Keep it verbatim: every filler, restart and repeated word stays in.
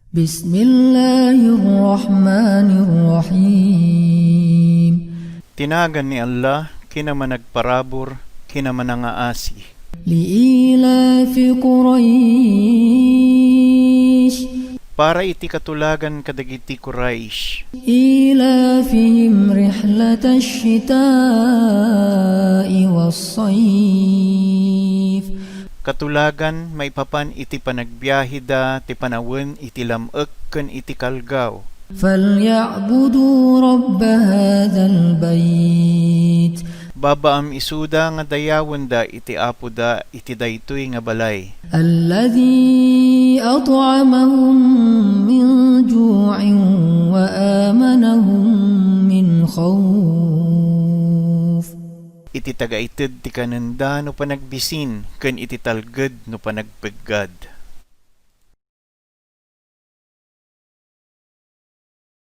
بسم الله الرحمن الرحيم. Ti nagan ni Allah, kinamanagparabur, kinamanangaasi. لإيلاف قريش. Para iti katulagan kadagiti Quraysh. إيلافهم رحلة الشتاء والصيف. Katulagan maipapan iti panagbiaheda ti panawen iti lam-ek ken iti kalgaw. فليعبدوا رب هذا البيت. Babaam isuda nga dayawenda iti Apoda iti daytoy nga balay. الذي أطعمهم من جوع وآمنهم من خوف. Iti tagaited ti kanenda no panagbisin, ken iti talged no panagpeggad.